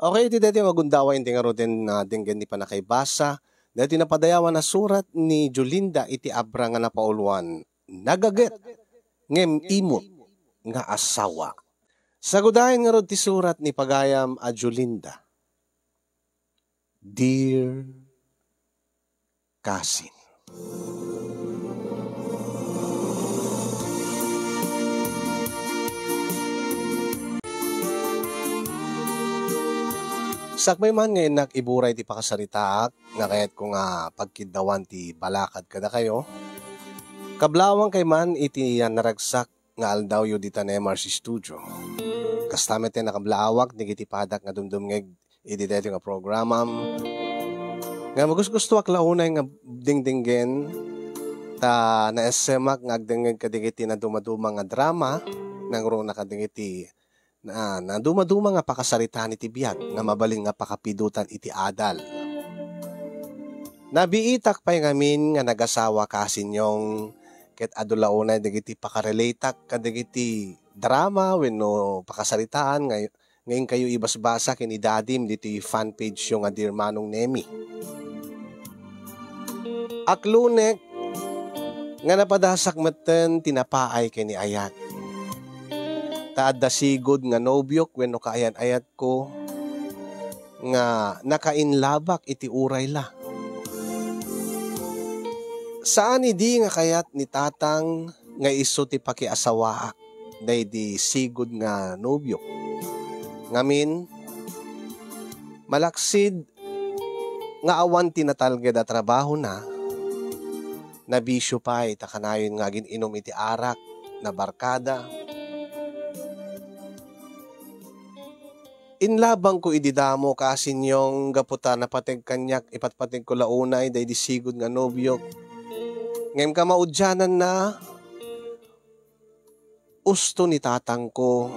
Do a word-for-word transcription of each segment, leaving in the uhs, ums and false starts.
Okay, iti daytoy nga gundaway, indi ngaruden, ah, denggen ti pannakaibasa daytoy napadayawan a surat ni Jolinda iti Abra nga napauluan, Nagaget ngem imot nga asawa. Sagudayen ngarud ti surat ni pagayam a Jolinda. Dear Kasin. Sakbay man nga innak iburay ti pakasaritaak nga kayatko nga pagkiddawan ti balakad kadakayo, kablaawankay man iti a naragsak nga aldawyo dita Nemar's Studio. Kasta met ti nakablaawak dagiti padak nga dumdumngeg iti daytoy nga programam, nga magusgustoak la unay nga dingdinggen, ta naessemak nga agdengngeg kadagiti nadumaduma nga drama, nangruna kadagiti na, nadumaduma nga pakasaritaan iti biag nga mabalin nga pakapidotan iti adal. Nabiitak pay ngamin nga nagasawa, Kasinyong, ket adu la unay dagiti pakarelateak kadagiti drama wenno pakasaritaan nga, nga inkayo ibasbasa ken idadim ditoy fan page yo nga Dear Manong Nemi. Aklunek nga napadasak metten ti napaay ken ni ayat. Ta adda sigud nga nobiok wenno kaayan-ayatko nga nakainlabak iti uray la. Saan idi nga kayat ni Tatang nga isu ti pakiasawaak daydi sigud nga nobiok. Ngamin, malaksid nga awan ti natalged a trabahona, nabisio pay ta kanayon nga agin-inum iti arak, nabarkada. Inlabangko idi damo, Kasinyong, gapu ta napateg kaniak, ipatpategko la unay daydi sigud nga nobiok. Ngem kamaudiananna, usto ni tatangko.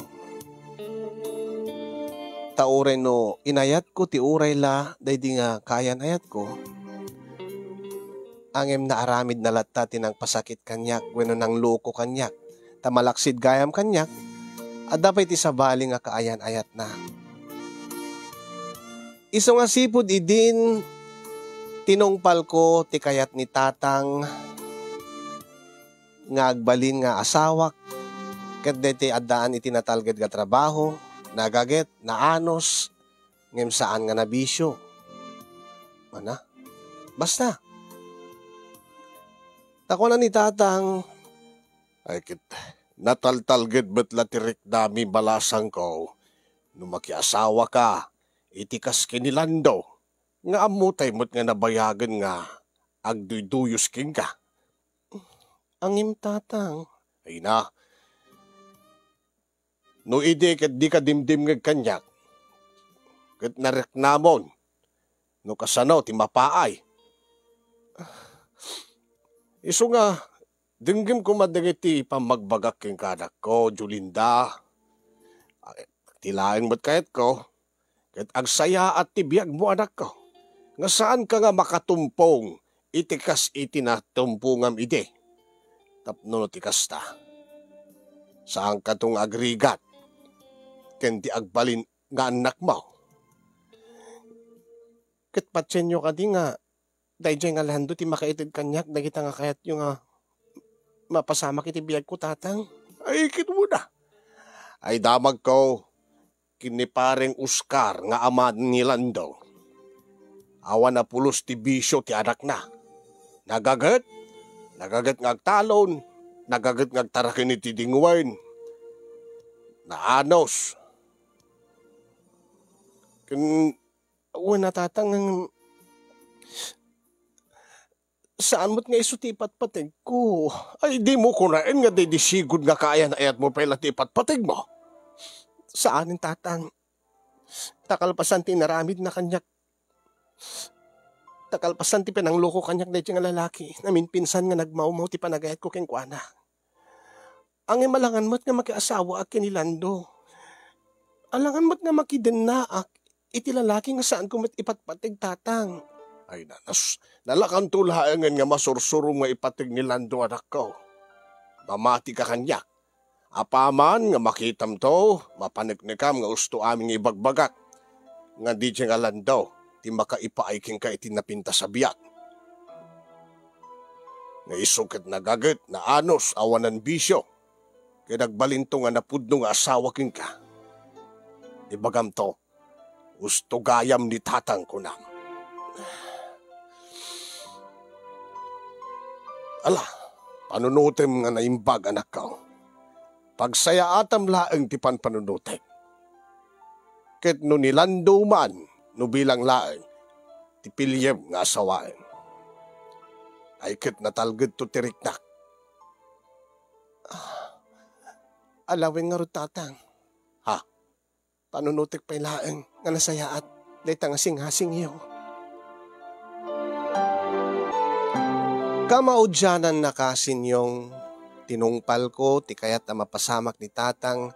Ta uray no inayatko ti uray la daydi nga kaayan-ayatko, ngem naaramidna latta ti nangpasakit kaniak wenno nangloko kaniak, ta malaksid gayam kaniak, adda pay ti sabali nga kaayan-ayatna. Isu nga sipud idin tinungpalko ti kayat ni tatang nga agbalin nga asawak, ket daytoy addaan iti natalged nga trabaho, nagaget, naanus, ngem saan nga nabisio. Mana? Basta. Ta kuna ni tatang, ay ket, nataltalged met la ti riknami, balasangko, no makiasawaka iti kas ken ni Lando, nga ammotay met nga nabayagen nga agduyduyos kenka. Ngem tatang. Ay na. No idi ket dika dimdimngeg kaniak, ket nariknamon no kasano ti mapaay. Isu nga, denggem koma dagiti pammagbagak kenka, anakko, Jolinda. Ay, ti laeng met kayatko, ket agsayaat ti biagmo, anakko, nga saanka nga makatumpong iti kas iti natumpongam idi. Tapno no ti kasta, saankato nga agrigat ken ti agbalin nga annakmo. Ket patienyo kadi nga daydiay nga Lando ti makaited kaniak dagita nga kayatyo nga mapasamak iti biagko, tatang. Ay, ket una. Ay, damagko, ken ni Pareng Oscar nga ama ni Lando. Awan a pulos ti bisio ti anakna. Nagaget, nagaget nga agtalon, nagaget nga agtaraken iti dingwen. Naanus. Ken, wen a, tatang, saan met nga isu ti ipatpategko. Ay, dimo kunaen nga daydi sigud nga kaayan-ayatmo pay la ti ipatpategmo. Saanen, tatang. Ta kalpasan ti inaramidna kaniak, ta kalpasan ti panangloko kaniak daytoy nga lalaki, naminpinsan nga nagmawmaw ti panagayatko kenkuana. Ngem alangan met nga makiasawaak ken ni Lando. Alangan met nga makidennaak iti lalaki nga saanko met ipatpateg, tatang. Ay, nanas, nalakanto laengen nga masursurom nga ipateg ni Lando, anakko. Mamatika kaniak. Apaman nga makitamto, mapaneknekam nga usto amin nga ibagbagak. nga diay nga Lando ti makaipaay kenka iti napintas a biag. Nga isu ket nagaget, naanus, awanan bisio, ket agbalinto nga napudno nga asawa kenka. Ibagamto, usto gayam ni Tatang, kunam. Ala, panunutem nga naimbag, anakko. Pagsayaatam laeng ti panpanunotek. Ket no ni Lando man, no bilang laeng, ti piliem nga asawaem. Ay ket natalgedto ti riknak. Ah, alawen ngarud, Tatang. Ha? Panunotek pay laeng nga nasayaat dayta nga singasingyo. Kamaudiananna, Kasinyong, tinungpalko ti kayat a mapasamak ni Tatang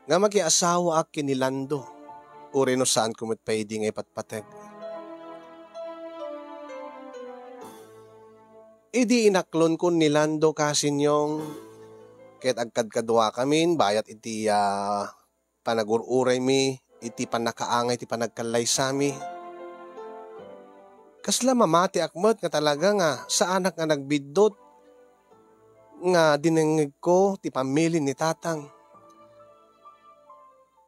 nga makiasawaak ken ni Lando, uray no saanko met pay idi nga ipatpateg. Idi inaklonko ni Lando, Kasinyong, ket agkadkaduakamin bayat iti, ah, panagur-uraymi iti pannakaangay ti panagkallaysami. Kasla mamatiak met nga talaga nga saanak nga nagbiddut nga dinengngegko ti pammili ni Tatang.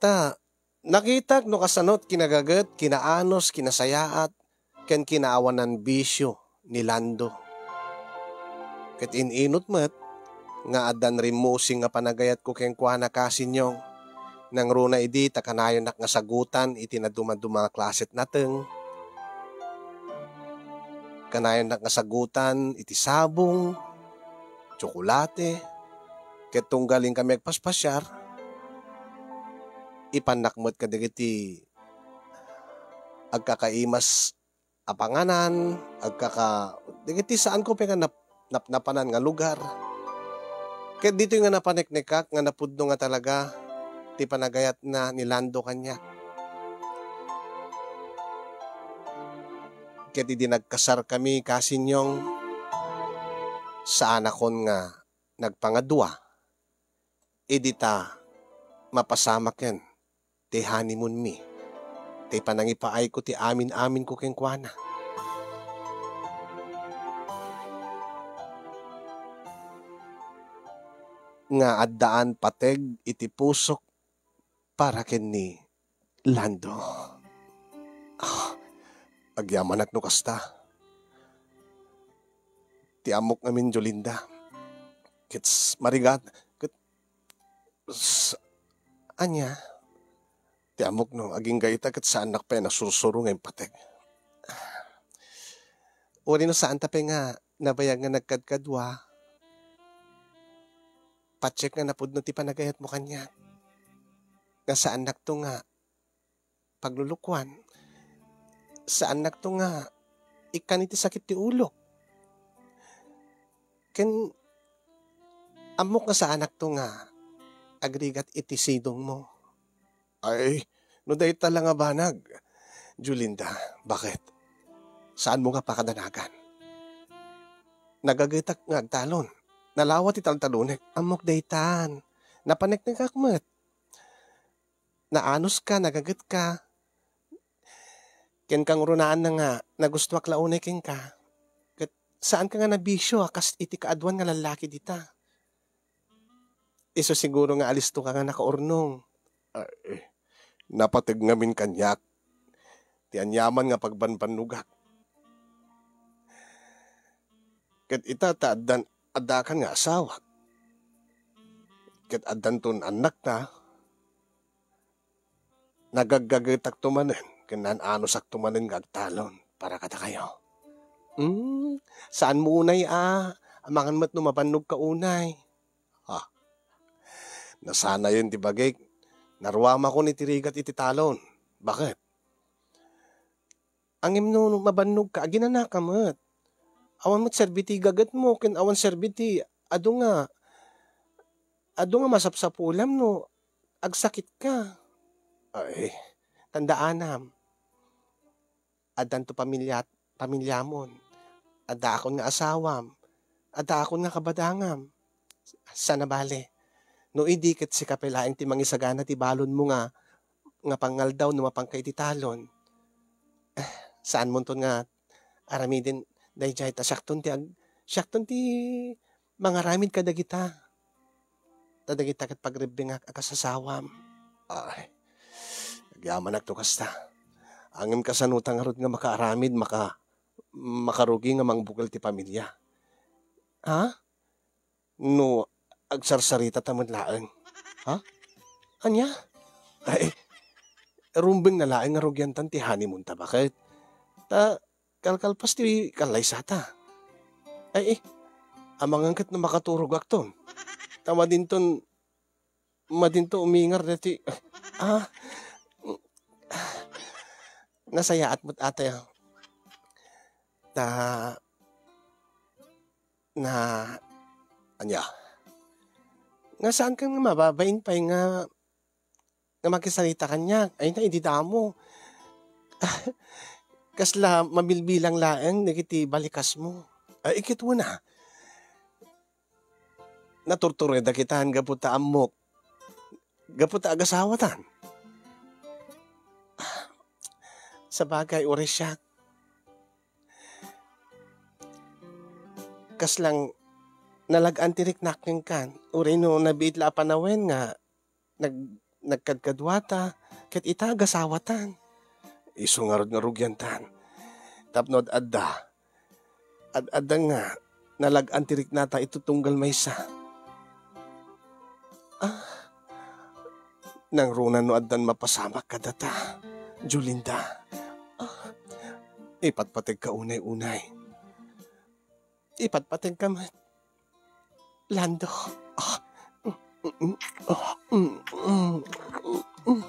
Ta, nakitak no kasano ti kinagaget, kinaanus, kinasayaat, ken kinaawanan bisio ni Lando. Ket in-inut met nga addan rimmusing nga panagayatko kenkuana, Kasinyong, nangruna idi ta kanayonnak nga sagutan iti nadumaduma nga klase ti nateng. Kanayonnak nga sagutan iti sabong, tsokolate, ket tunggal inkami agpaspasiar, ipannak met kadagiti agkakaimas a panganan, agkaka-, dagiti saanko pay nga nap-, napnapanan nga lugar. Ket ditoy nga napaneknekak nga napudno nga talaga ti panagayatna ni Lando kaniak. Ket idi nagkasarkami, Kasinyong, saanakon nga nagpangadua idi ta mapasamaken ti honeymoonmi, ti panangipaayko ti amin-aminko kenkuana. Nga addaan pateg iti pusok para ken ni Lando. Ah, agyamanak no kasta. Ti ammok ngamin, Jolinda. Ket s-, marigat, ket s-, ania? Ti ammok no agingga ita ket saannak pay a nasursuro nga impateg. Uray no saanta pay nga nabayag nga nagkadkadua, patiek nga napudno ti panagayatmo kaniak. Nga saannakto nga paglulukuan. Saannakto nga ikkan iti sakit ti ulok. Ken ammok nga saanakto nga agrigat iti sidongmo. Ay, no dayta la nga banag, Jolinda, baket? Saanmo nga pakadanagan? Nagagetak nga agtalon. Nalawa ti taltalonek. Ammok daytan. Napaneknekak met. Naanuska, nagagetka. Ken kangrunaanna nga nagustoak la unay kenka. Ket saanka nga nabisio a kas iti kaaduan nga lallaki dita. Isu siguro nga alistoka nga nakaurnong. Ay, napateg ngamin kaniak ti aniaman nga pagbanbannogak. Ket ita ta addan, addakan nga asawak. Ket addanton annakta, nagaggagetakto manen ken naan-anusakto manen nga agtalon para kadakayo. Hmm, saanmo unay a, amangan met no mabannogka unay. Ha? Nasanayen ti bagik, naruamakon iti rigat iti talon. Baket? Ngem no mabannogka, aginanaka met. Awan met serbi ti gagetmo, ken awan serbi ti adu nga, adu nga masapsapulam no agsakitka. Ay, tandaanam. Addanto pamiliat-, pamiliamon. Addaakon nga asawam. Addaakon nga kabadangam. Saan a bale. No idi ket sika pay laeng ti mangisagana ti balonmo nga nga pangaldaw no mapanka iti talon. Saanmonton nga aramiden daydiay ta siakton ti ag-, siakton ti mangaramid kadagita. Ta dagita ket pagrebbengak a kas asawam. Ay, agyamanak to kasta. Ngem kasano ta ngarud nga makaaramid, maka-, makarugi nga mangbukel ti pamilia? Ha? No agsarsarita ta met laeng. Ha? Ania? Ay, rumbeng na laeng nga rugiantan ti honeymoon ta baket. Ta kalkalpas ti kallaysata. Ay, eh, amangan ket no makaturogakton. Ta madinton, madinto umingar dati. Ah, nasayaat met ata. Ta, na, ania? Nga saan ka nga mababain pay nga, nga makisarita kaniak? Ay na, idi damo. Kasla mabilbilang laeng dagiti balikasmo. Ay, ikit mo na. Naturtured dakitan gapu ta ammok. Gapu ta agasawatan. Sabagay, uray siak. Kaslang nalag-an ti riknak kenka, uray no nabiit la a panawen nga nag-, nagkadkaduata, ket ita agasawatan. Isu ngarud nga rugiantan. Tapno ad-adda, ad-adda nga nalag-an ti riknata iti tunggal maysa. Ah, nangruna no addan mapasamak kadata, Julinda. Ah, ipatpategka unay-unay. Ipatpategka met, Lando. Ah, mm, mm, ah, mm, mm, mm.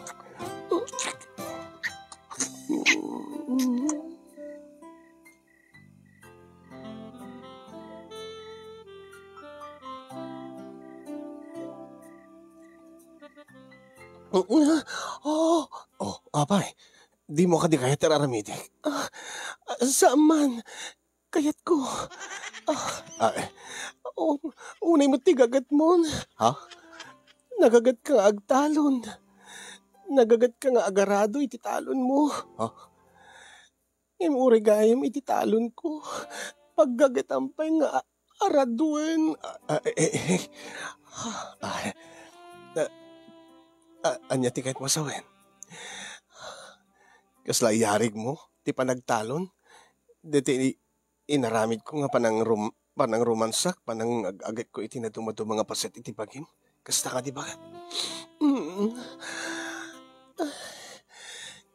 Oh, oh, apay, dimo kadi kayat ti ar-aramidek? Ah, saan man, kayatko. Ah, ah, eh. Oh, unay met ti gagatmon. Ha? Nagagatka nga agtalon. Nagagatka nga agarado iti talonmo. Ha? Ngem uray gayyem iti talonko, paggagatam pay nga a-, araduen. Ah, eh, eh, eh. Ah, ah, ah, ania ti kayatmo a sawen? Kasla iyarigmo ti panagtalon? Deti inaramidko nga panangrum-, panangrumansak, panangag-agekko iti nadumaduma nga paset iti bagim. Kasta kadi baket? Mm.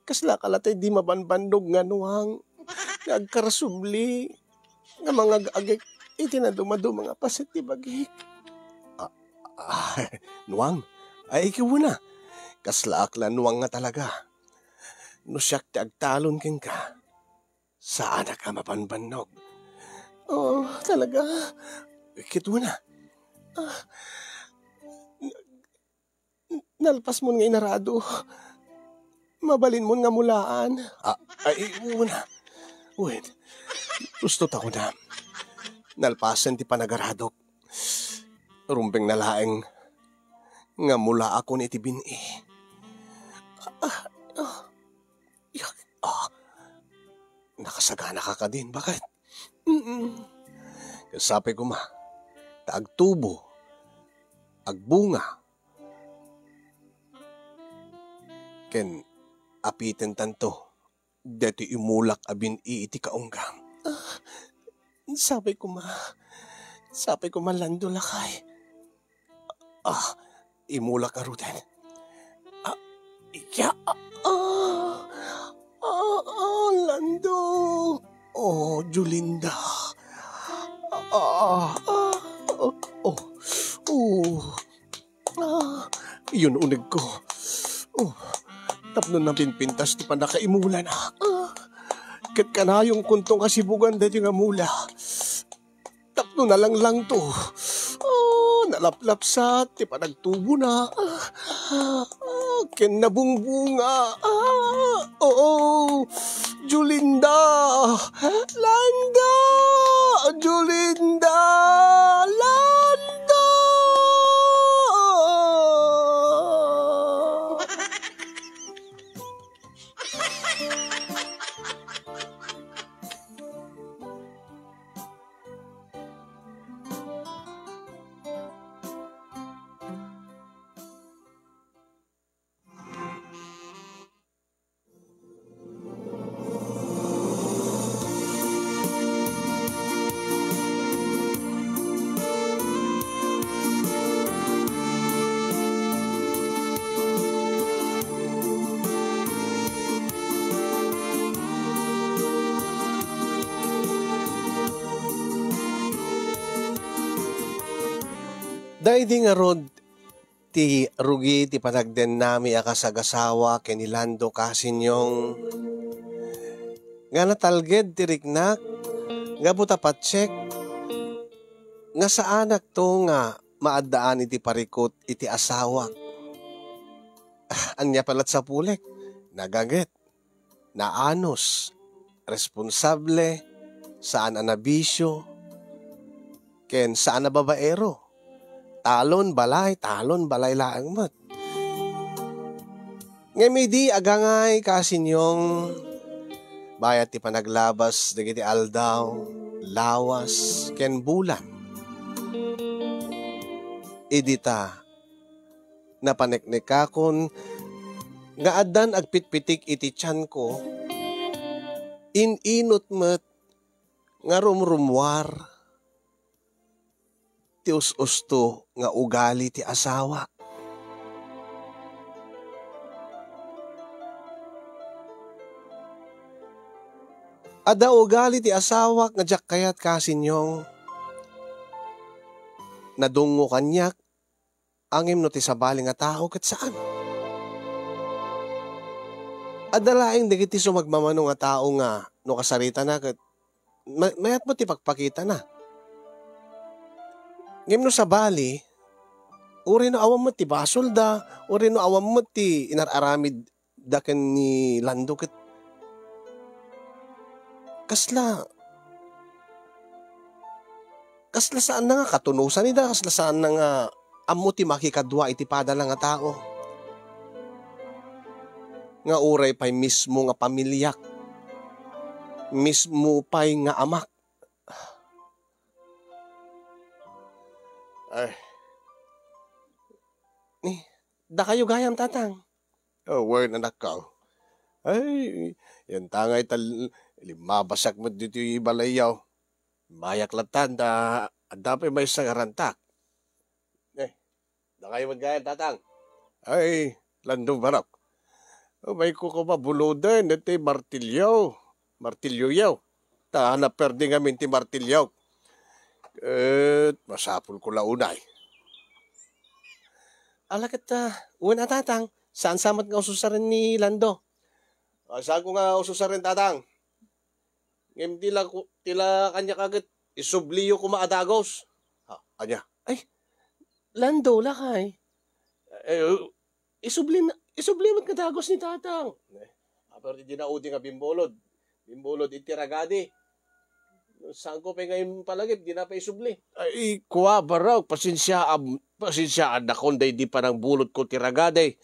Kasla ka la tay di mabanbannog nga nuang nga agkarasubli nga mangag-agek iti nadumaduma nga paset ti bagik. Ah, ah, nuang? Ay, ikiwena. Kasla ak la nuang nga talaga. No siak ti agtalon kenka, saanak a mabanbannog. Oh, talaga? Kituna. Ah, n-, n-, nalpasmon nga inarado. Mabalinmon nga mulaan. Ah, ay, una. Wen, gusto ta kuna. Nalpasen ti panagaradok. Rumbeng na laeng nga mulaakon iti bin-i. Ah, ah. Yak, ah, nakasagana ka kadin, baket? Mm-mm. Ket sapay koma, ta agtubo, agbunga, ken apiten tanto, deti imulak a bin-i iti kaunggam. Ah, sapay koma, sapay koma, Lando, lakay. Ah, imulak ngaruden. Ah, iya, ah, ah, ah, Lando. Oh, Julinda. Ah, ah, oh, oh, oh. Ah, iyon unegko. Oh, tapno napinpintas ti pannakaimulana. Ah, ket kanayon kunto nga sibugan daytoy nga mula. Tapno nalanglangto. Oh, nalaplapsat ti panagtubona. Ah, ken nabungbunga. Ah, oo. Julinda! Lando! Julinda! Lando! Ay, di ngarud ti rugi ti panagdennami a kasagasawa ken ni Lando, kasinyong, nga natalged ti riknak gapu ta patsek nga saanakto nga maaddaan iti parikut iti asawak. Ania pay la't sapulek? Naganget, naanus, responsable, saan a nabisio, ken saan a babaero. Talon, balay, talon, balay laeng met. Ngem idi agangay, kasinyong, bayat ti panaglabas dagiti aldaw, lawas, ken bulan. Idi ta napaneknekakon nga addan agpitpitik iti tianko, in-inut met nga rumrummuar ti us-usto nga ugali ti asawa. Adda ugali ti asawak nga diak kayat, kasinyong. Nadungngo kaniak, ngem no ti sabali nga tao ket saan. Adda laeng dagiti sumagmamano nga tao nga no kasaritana ket ma-, mayat met ti pagpakitana. Ngem no sabali, uray no awan met ti basolda, uray no awan met ti inar-aramidda ken ni Lando ket kasla, kasla saanna nga katunosan ida, kasla saanna nga ammo ti makikadua iti padana nga tao. Nga uray pay mismo nga pamiliak, mismo pay nga amak. Ay. Ni, dakayo gayam, Tatang. Oh, wen, anakko. Ay, yantangay ta l-, limmabasak met ditoy balayyo. Mayak latan ta adda pay maysa nga rantak. Eh, dakayo met gayam, Tatang. Ay, Lando, barok. Umayko koma buloden ditoy martilyo. Martilyoyo. Ta naperdi ngamin ti martilyo. Ket masapulko la unay. Ala ket, ah, wen a, Tatang, saan sa met nga ususaren ni Lando? Ah, saanko nga ususaren, Tatang. Ngem ti la ku-, ti la kaniak a ket isubliyo koma a dagus. Ha, ania? Ay, Lando, lakay. Eh, isubli na, isubli met nga dagus ni Tatang. Eh, apay ti dina udi nga bimbulod. Bimbulod iti ragadi. Saanko pay nga impalagip, dina pay isubli. Ay, kua, barok, pasensiaam-, pasensiaannakon daydi panangbulodko ti ragadi.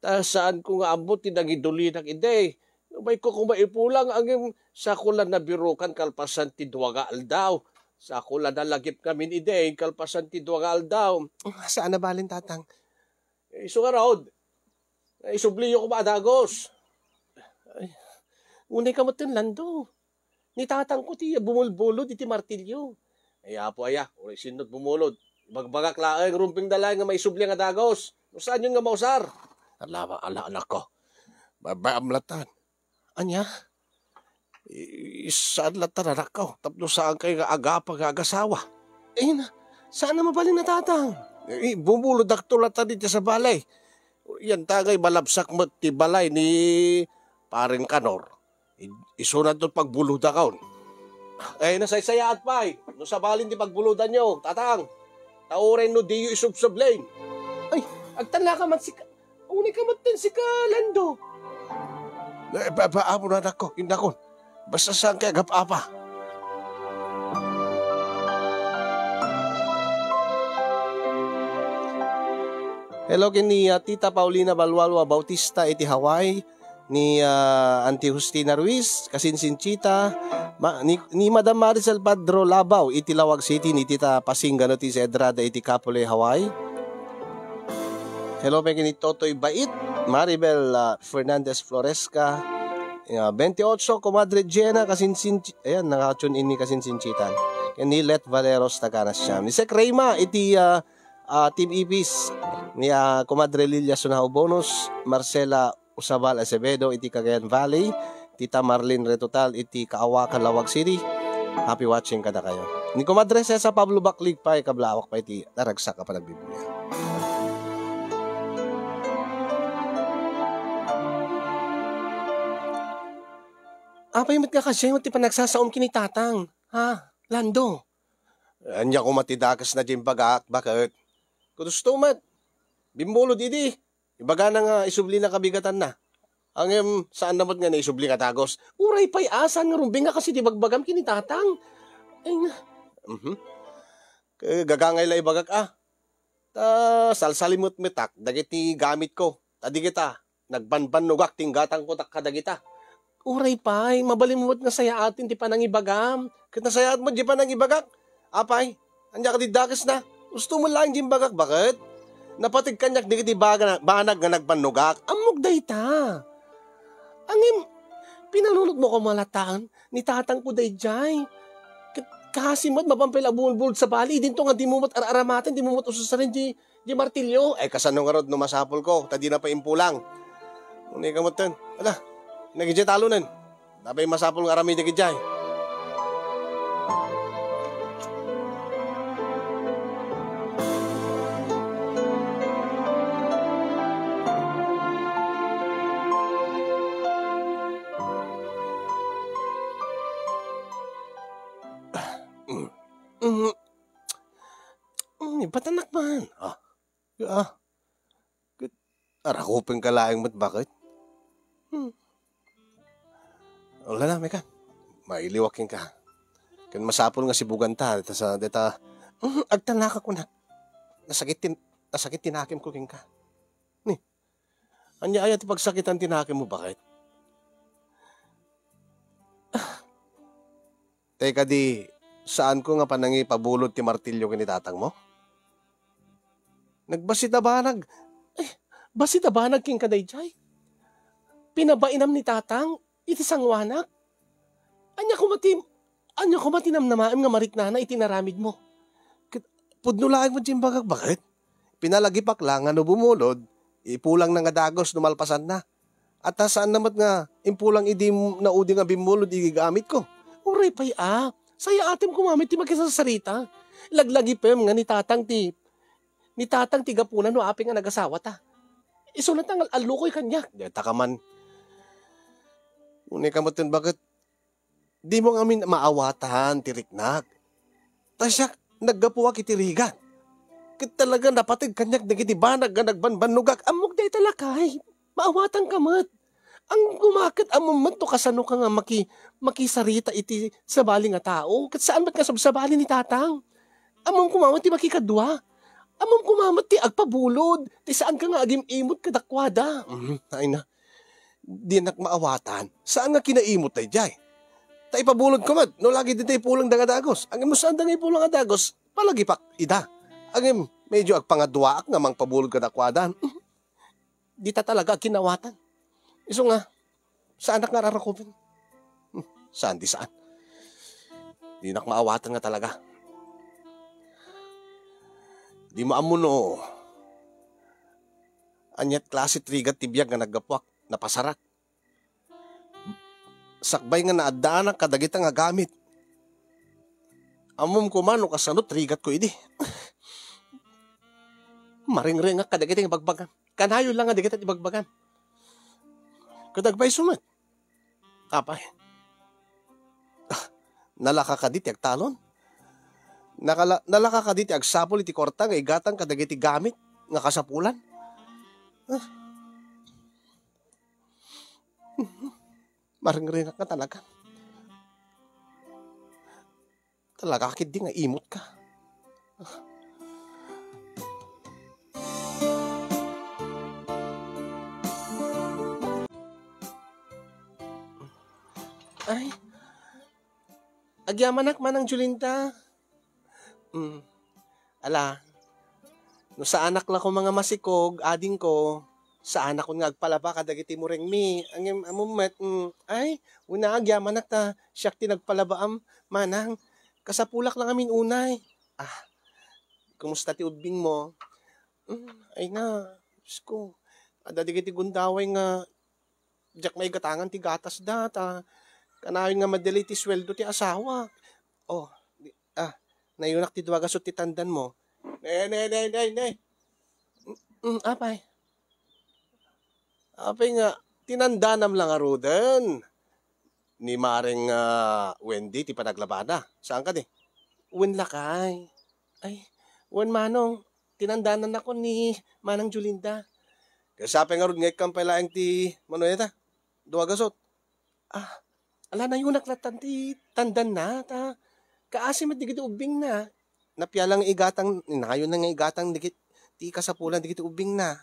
Ta saanko nga ammo ti nangidulinak idi. Umayko koma ipulang, ngem saanko la nabirukan kalpasan ti dua nga aldaw. Saanko la nalagip ngamin idi kalpasan ti dua nga aldaw. Ah, saan a balin, Tatang. Eh, isu ngarud, eh, isubliyo koma a dagus. Ay, unay ka met, Lando. Ni Tatangko ti bumulbulod iti martilyo. Ay, Apo aya, uray sinno ti bumulod. Ibagbagak laeng, rumpengda laeng nga maisubli nga dagus. No saanyon nga mausar? Ala, ala, anakko. Babaam latan. Ania? I-, saan latan, anakko? Tapno saankay nga agapa nga agasawa. Eh, na, saan a mabalin a, Tatang? Eh, bumulodakto latan iti sabali. Yantangay malabsak met ti balay ni Pareng Kanor. I-, isunadto pagbulodakon. Ay, nasaysayaat pay no sabalin ti pagbulodanyo, Tatang. Ta uray no diyo isubsublin. Ay, agtallaka man sika. Unay ka met, sika, Lando. Eh, ba, ba, amo na, anakko, indakon. Basta saankay agap-apa. Hello, ken ni, ah, Tita Paulina Balwalwa Bautista iti Hawaii, ni, ah, Auntie Justina Ruiz, kasinsinchita, ma-, ni, ni Madam Maricel Padro Labao iti Lawag City, ni Tita Pasing Gano ti Sedrada iti Kapolei, Hawaii. Hello, met ken ni Totoy Bait, Maribel, ah, Fernandez Floresca, ah, twenty-eight, Comadre Jenna, kasinsin-, ayan, naka-tune in ni kasinsinchitan. Ken ni Let Valeros Taganas Siam. Ni Sek Reyma, iti, ah, ah, Team Ipis, ni, ah, Comadre Lilia Sunao Bonus, Marcela Usabal Acevedo iti Cagayan Valley, Tita Marlene Retotal iti Kaawakan, Lawag City. Happy watching kadakayo. Ni Komadre Cesa Pablo, baklit pay, kablawak pay ti naragsak a panagbibuya. Apay met nga kasdiay met ti panagsasaom ken ni Tatang, ha, Lando? Ania koma ti dakes na diay imbagak, baket? Kudusto met. Bimmulod idi. Ibagana nga isublina kabigatanna. Ngem, saanna met nga naisubli nga dagus. Uray pay a, saan nga rumbeng nga kas iti ibagbagam ken ni Tatang? Ay na. Mhm. Ke-, gagangay la ibagak a. Ta salsalimetmetak dagiti gamitko. Ta dagita, nagbanbannogak ti inggatangko tak kadagita. Uray pay, mabalinmo met nga sayaaten ti panangibagam. Ket nasayaat met diay panangibagak. Apay, ania kadi dakesna? Gusto mo laeng diay imbagak, baket? Napateg kaniak dagiti baga-, banag nga nagbannogak. Ammok dayta. Ngem, pinanunotmo koma latta ni Tatangko daydiay. Ket kaasi met, mapan pay la bumulbulod sabali, idinto nga dimo met ar-aramaten, dimo met ususarin diay, diay martilyo. Ay, kasano ngarud no masapulko, ta dina pay impulang? Unay ka metten. Ala, nagidiay talonen. Apay masapul nga aramidek idiay? Mm. Mm, ibatanak man. Ah. Ah. Ket arakupenka laeng met, baket? Hmm. Wala na, Mekan. Mailiwak kenka. Ken masapul nga sibuganta, deta sa, deta, hmm, agtalnaka kunak. Nasakit ti, nasakit ti nakemko kenka. Ni, ania aya ti pagsakitan ti nakemmo, baket? Tay kadi, saanko nga panangipabulod ti martilyo ken ni tatangmo? Nagbassit a banag. Eh, bassit a banag kenka daydiay. Pinabainam ni tatang iti sangoanak. Ania koma ti, ania koma ti namnamaem nga mariknana iti inaramidmo? Ket pudno laeng met ti imbagak, baket? Pinalagipak la nga no bumulod, ipulangna nga dagus no malpasanna. Ata saanna met nga impulang idi naudi nga bimmulod iti gamitko. Uray pay a, sayaatem koma met ti makisarsarita. Laglagipem nga ni tatang ti, ni tatang ti gapuna no apay nga nagasawata. Isu latta nga al-allukoy kaniak. Dayta ka man. Unay ka met, baket? Dimo ngamin maawatan ti riknak. Ta siak, naggapuak iti rigat. Ket talaga napateg kaniak dagiti banag nga nagbanbannogak. Ammok dayta, lakay. Maawatanka met. Ang kumaket, ammom met no kasano ka nga maki-, makisarita iti sabali nga tao. Ket saan met nga sabsabali ni tatang. Ammom koma met ti makikadua. Ammom koma met ti agpabulod. Ti saanka nga agim-imot kadakuada. Mhm, ay na. Dinak maawatan. Saan nga kinaimot daydiay? Ta ipabulodko met, no lagi dita ipulangda nga dagus. Ngem no saanda nga ipulang a dagus, palagipak ida. Ngem medyo agpangaduaak nga mangpabulod kadakuada. Dita talaga agkinawatan. Isu nga, saanak nga rarakumen. Hmm, saan di saan. Dinak maawatan nga talaga. Di mo ammo no aniat klase ti rigat ti biag nga naggapuak, napasarak. Sakbay nga naaddaanak kadagita nga gamit. Ammom koma no kasano ti rigatko idi. Maringrengak kadagiti nga ibagbagam. Kanayon lang nga dagita ti ibagbagam. Ket agpayso met. Apay. Ah, nalaka kadi ti agtalon? Nakala-, nalaka kadi ti agsapul iti kuarta nga igatang kadagiti gamit nga kasapulan? Ah. Maringrengak nga talaga. Talaga ketdi nga imot ka. Ay. Agyamanak, Manang Julinta. Mm. Ala, no saanak la koma nga masikog, adingko, saanakon nga agpalaba kadagiti murengmi. Ngem ammom met, mm, ay, una, agyamanak ta siak ti nagpalabaam, manang. Kasapulak la ngamin unay. Ah, kumusta ti ubbingmo? Mm, ay na, Diyos ko. Adda dagiti gundaway nga diak maigatangan ti gatasda, ta kanayon nga madelay ti sueldo ti asawak. Oh, di, ah, Nayunak ti dua gasut ti tandanmo. Ne, ne, ne, ne, ne. Mm, apay. Apay nga, tinandanam la ngaruden ni Mareng, ah, Wendy ti panaglabana. Saan kadi? Wen lakay. Ay, wen manong, tinandanannakon ni Manang Julinda. Ket sapay ngarud nga ikkan pay laeng ti mano ita? Dua gasut. Ah, ala nayunak lattan ti tandanna, ta kaasi met dagiti ubbingna. Napiala nga igatang, nayonna nga igatang dagit-, ti kasapulan dagiti ubbingna.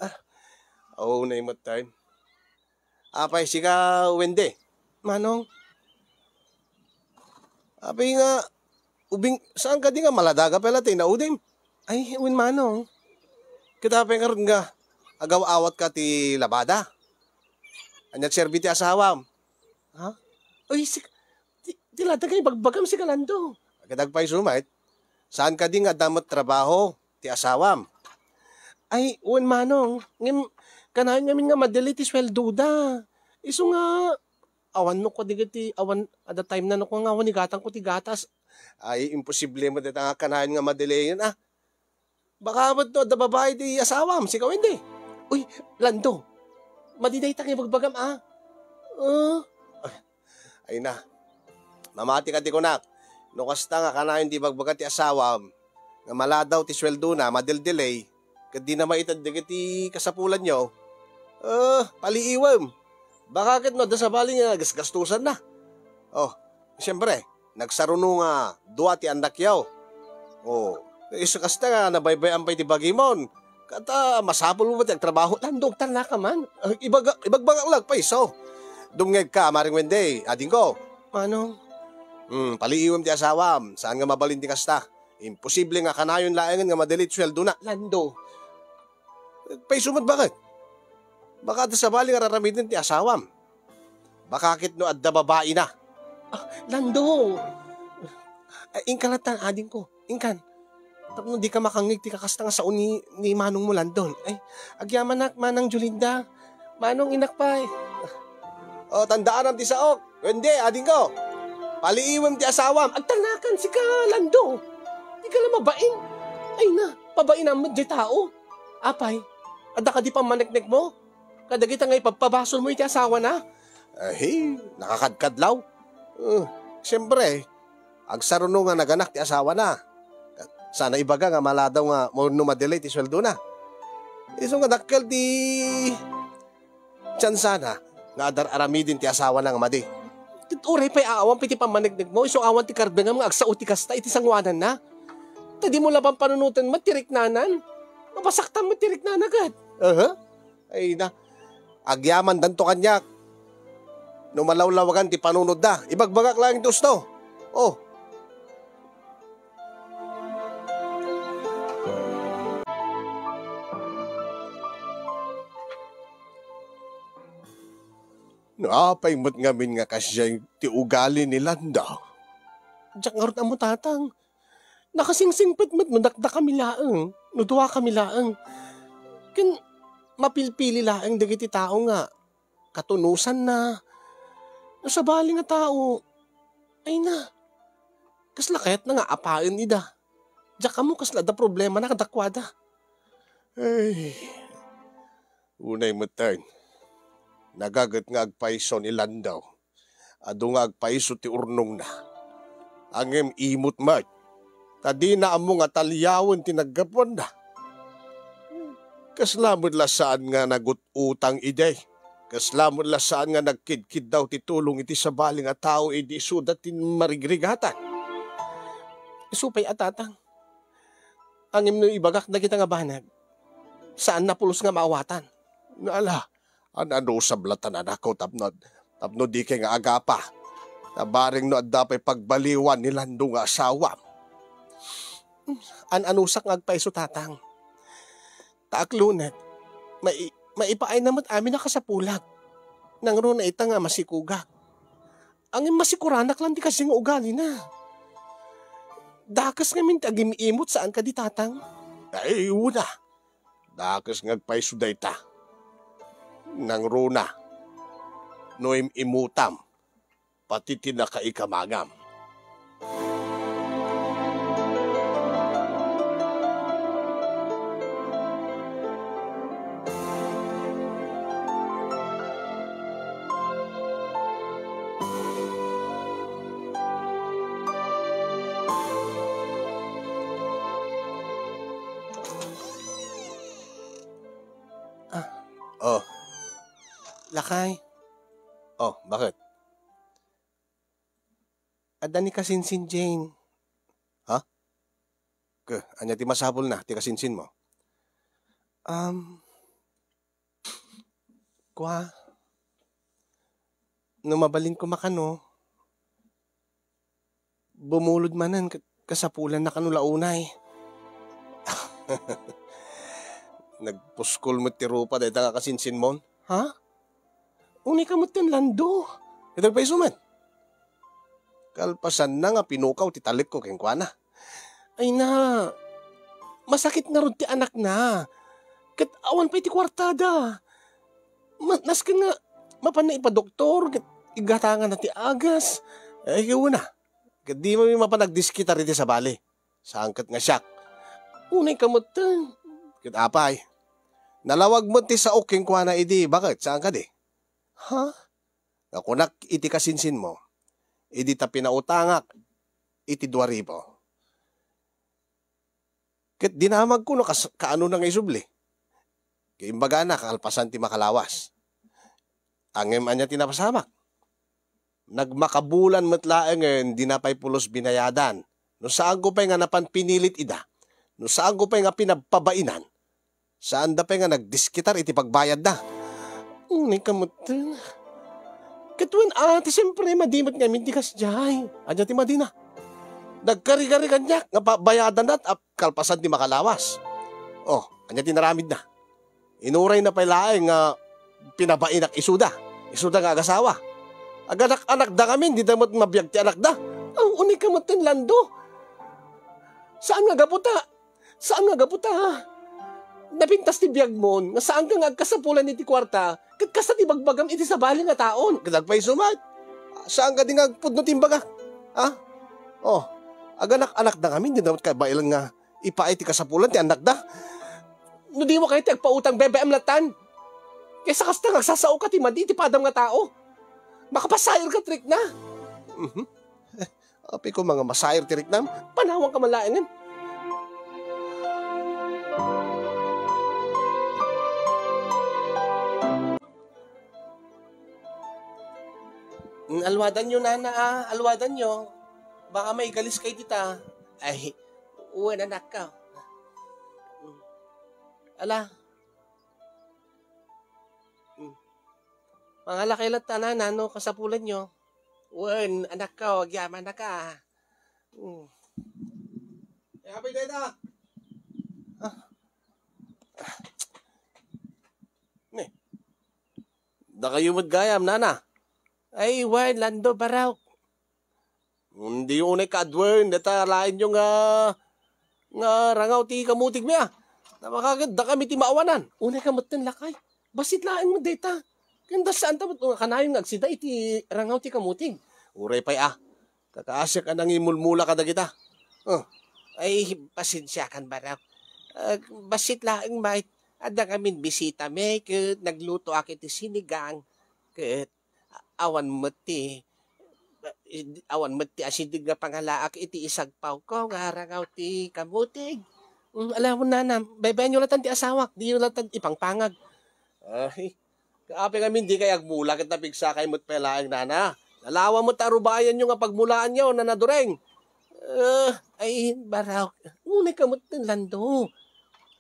Ah, oh, naimet time. Apay, sika, Wendy? Manong? Apay nga, ubing, saan kadi nga maladaga pala ti naudim? Ay, wen manong. Kita pay ngarud nga, agaw-awat ka ti labada. Ania ti serbi ti asawam? Ha? Uy, sik-, ti, ti lada nga ibagbagam, sika Lando. Ket agpayso met, saan kadi nga adda met trabaho ti asawam? Ay, wen manong, ngem, kanayon ngamin nga madelay ti sueldoda. Isu nga, awan no ko digiti, awan, adda time na no ko nga awan igatang ko ti gatas. Ay, imposible met deta nga kanayon nga madelayen, ah. Baka met no adda babai ti asawam, sika Wendy. Uy, Lando, madi dayta nga ibagbagam, ah. Ah. Ay na, mamati ka ti kunak. No kasta nga kanayon ti ibagbaga ti asawam, nga maladaw ti sueldona, madeldelay, ket dina maited dagiti kasapulanyo, eh, paliiwem. Baka ket no adda sabali nga gasgastusanna. Oh, siyempre, nagsaruno nga dua ti annakyo. Oh, isu kasta nga nabaybay-an pay ti bagimon. Ket, ah, masapul met ti agtrabaho. Lando, agtalnaka man. Ah, ibaga-, ibagbagak la agpayso. Dumngegka, Maring Wendy, adingko. Manong? Hmm, paliiwem ti asawam. Saan nga mabalin ti kasta? Imposible nga kanayon laengen nga madelay ti sueldona. Lando. Payso met baket. Baka adda sabali nga raramiden ti asawam. Baka ket no adda babaina. Ah, Lando! Ay, inka lattan, adingko. Inkan. Tapno dika makangngeg ti kakasta nga sao ni, ni manongmo, Landon. Ay, agyamanak, Manang Julinda. Manong, inak pay. O, tandaanam ti saok. Wendy, adingko. Paliiwem ti asawam. Agtalnakan, sika, Lando. Dika la mabain. Ay na, pabainam met diay tao. Apay, adda kadi pammaneknekmo? Kadagita nga ipabpabasolmo iti asawana? Ay, nakakadkadlaw. Eh, siyempre, agsaruno nga naganak ti asawana. Sana ibaga nga maladaw nga wenno madelay ti sueldona. Isu nga dakkel ti tsansana nga adar-aramiden ti asawana nga madi. Ket uray pay awan pay ti pammaneknekmo, isu awan ti kardengam nga agsao ti kasta iti sangoananna. Ta dimo la pampanunoten met ti riknanan. Mapasaktam met ti riknana ket. Aha. Ay na, agyamandanto kaniak. No malawlawagan ti panunotda, ibagbagak laeng ti usto. Oh. No apay met ngamin nga kasdiay ti ugali ni Lando? Diak ngarud ammo, Tatang. Nakasingsingpet met no dakdakami laeng, no duakami laeng. Ken mapilpili laeng dagiti tao nga katunosanna. No sabali nga tao, ay na, kasla kayatna nga apaen ida? Diak ammo kasla adda problemana kadakuada. Ay, unay met, nagaget nga agpayso ni Lando. Adu nga agpayso ti urnongna. Ngem imot met, ta dina ammo nga taliawen ti naggapuanna. Kasla met la saan nga nagut-utang idi. Kasla met la saan nga nagkidkiddaw ti tulong iti sabali nga tao idi isuda ti marigrigatan. Isu pay a, Tatang. Ngem no ibagak dagita nga banag, saanna pulos nga maawatan. Ala, an-anusam latta, anakko, tapno, tapno dikay nga agapa. Ta bareng no adda pay pagbaliwan ni Lando nga asawam. An-anusak nga agpayso, Tatang. Ta aklonek, mai-, maipaayna met amin a kasapulan. Nangruna ita nga masikugak. Ngem masikuranak lang ti kasdi nga ugalina. Dakes ngamin ti agim-imot, saan kadi, Tatang? Ay, una. Dakes nga agpayso dayta. Nangruna, no im-imutam, pati ti nakaikamangam. Lakay. Oh, bakit? Adda ni kasinsin, Jane. Ha? Ke, ania ti masapulna, ti kasinsin mo? Um, Kua, no mabalin koma kano, bumulod manen ket kasapulanna kano la unay. Nagpuskol met ti rupa dayta nga kasinsinmon, ha? Unay ka metten, Lando. Ket agpayso met. Kalpasanna nga pinukaw ti talekko kenkuana. Ay na, masakit ngarud ti anakna. Ket awan pay ti kuartada. Ma-, nasken nga mapanna ipadoktor, ket igatanganna ti agas. Ay, ket una, ket di mi mapan agdiskitar iti sabali. Saan ket nga siak. Unay ka metten. Ket apay, nalawag met ti saok kenkuana idi, baket, saan kadi? Ha? Nga kunak iti kasinsinmo, idi ta pinautangak iti dua ribu. Ket dinamagko no kas-, kaanona nga isubli. Ket imbagana, kalpasan ti makalawas. Ngem ania ti napasamak? Nagmakabulan met laengen, dina pay pulos binayadan. No saanko pay nga napan pinilit ida, no saanko pay nga pinabpabainan, saanda pay nga nagdiskitar iti pagbayadda. Unay ka metten. Ket wen, ate, siempre, madi met ngamin ti kasdiay. Ania ti madina? Nagkarigari kaniak nga pa-, bayadanna, ap-, kalpasan ti makalawas. Oh, ania ti naramidna? Inurayna pay laeng nga pinabainak isuda. Isuda nga agasawa. Aganak-anakda ngamin, dida met mabiag ti anakda. Oh, unay ka metten, Lando. Saan nga gapu ta, saan nga gapu ta napintas ti biagmon, nga saanka nga agkasapulan iti kuarta, ket kasta ti bagbagam iti sabali nga taon. Ket agpayso met. Saan kadi nga agpudno ti imbagak? Ha? Oh, aganak-anakda ngamin, dida met kabaelan nga ipaay ti kasapulan ti annakda. No dimo kayat ti agpautang, B B M lattan. Kaysa kasta nga agsasaoka ti madi iti padam nga tao. Makapasairka ti rikna. Mhm. Apay koma nga masair ti riknam? Panawanka man laengen. Mm, alwadanyo, nana, ah, alwadanyo. Baka maigaliskay dita. Ay, wen, anakko. Mm. Ala. Mm. Mangalakay latta, nana, no kasapulanyo. Wen, anakko, agyamannaka. Mm. Eh, apay dayta? Ah. Ne. Dakayo met gayam, nana. Ay, wen, Lando, barok. Diyo unay kaaduen dayta laenyo nga, nga rangaw ti kamutigmi, a. Napakaget, dakami ti maawanan. Unay ka metten, lakay. Bassit laeng met dayta. Ken da, saanta met kanayon nga agsida iti rangaw ti kamutig. Uray pay, a. Kakaasiak a nangimulmula kadagita. Oh. Ay, pasensiakan, barok. Ah, bassit laeng met. Adda ngamin bisitami, ket naglutoak iti sinigang. Ket awan met ti, awan met ti asideg nga pangalaak iti isagpawko nga rangaw ti kamutig. Mm, ala, nana, baybayanyo latta ti asawak, diyo latta ipangpangag. Ay, apay ngamin dikay agmula ket napigsakay met pay laeng, nana. Nalawa met ta arubayanyo nga pagmulaanyo, nana Doreng. Eh, ay, barok. Unay ka met, Lando.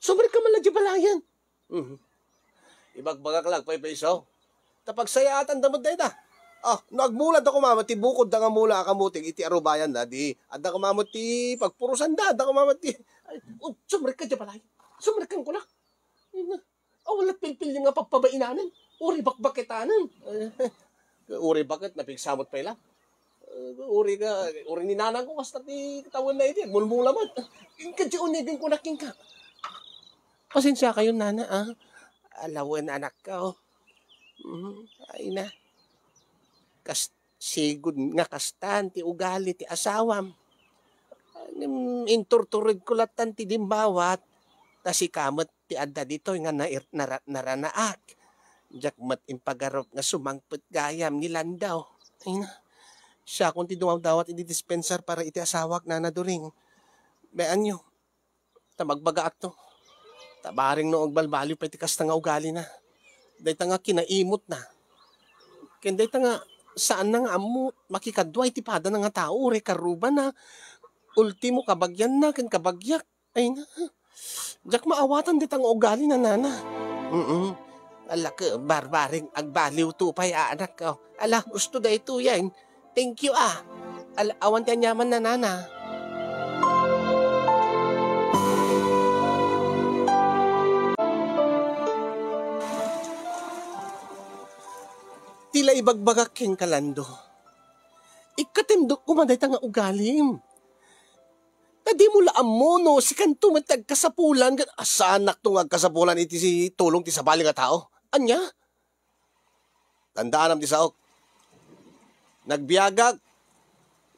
Sumrekka man la diay balayen. Mhm. Ibagbagak la, agpaypayso. Ta pagsayaatanda met dayta. Ah, no agmula adda koma met ti bukodda nga mula a kamutig iti arubayanna, di adda koma met ti pagpurusanda, adda koma met ti, ay, oh, sumrekka diay balayen. Sumrekka, kunak. Awan la pilpil nga pagpabainanen. Uray bakbaketanen. Uray baket, napigsa met pay la. Eh, uri ka, uri ni nanangko, kasta ti tawenna idi, mulmula met. Inka diay unegen, kunak kenka. Pasensiakayon, nana, a. Ala wen, anakko. Mm, ay na. Kas-, sigud nga kastan ti ugali ti asawam. Ngem inturturedko lattan ti limmawat, ta sika met ti adda ditoy nga nair-, nara-, naranaak. Diak met impagarup nga sumangpet gayam ni Lando. Ay na, siakon ti dumawdawat idi dispensar para iti asawak, nana Doreng. Bayanyo, ta magbagaakto. Ta bareng no agbalbaliw pay ti kasta nga ugalina. Dayta nga kinaimutna. Ken dayta nga, saanna nga ammo, makikadua iti padana nga tao, uray karrubana. Ultimo, kabagianna ken kabagiak. Ay na, diak maawatan dita nga ugali na, nana. Mm. Ala, ke, barbaring agbaliwto pay, anak. Oh, ala, usto daytoyen. Thank you, ah. Ala, awan ti aniaman na, nana. Ti la ibagbagak kenka, Lando. Ikkatemdok koma dayta nga ugalim. Ta dimo la ammo no sikanto met ti agkasapulan ket asaanakto nga agkasapulan iti si tulong ti sabali nga tao. Ania? Tandaanam ti saok. Nagbiagak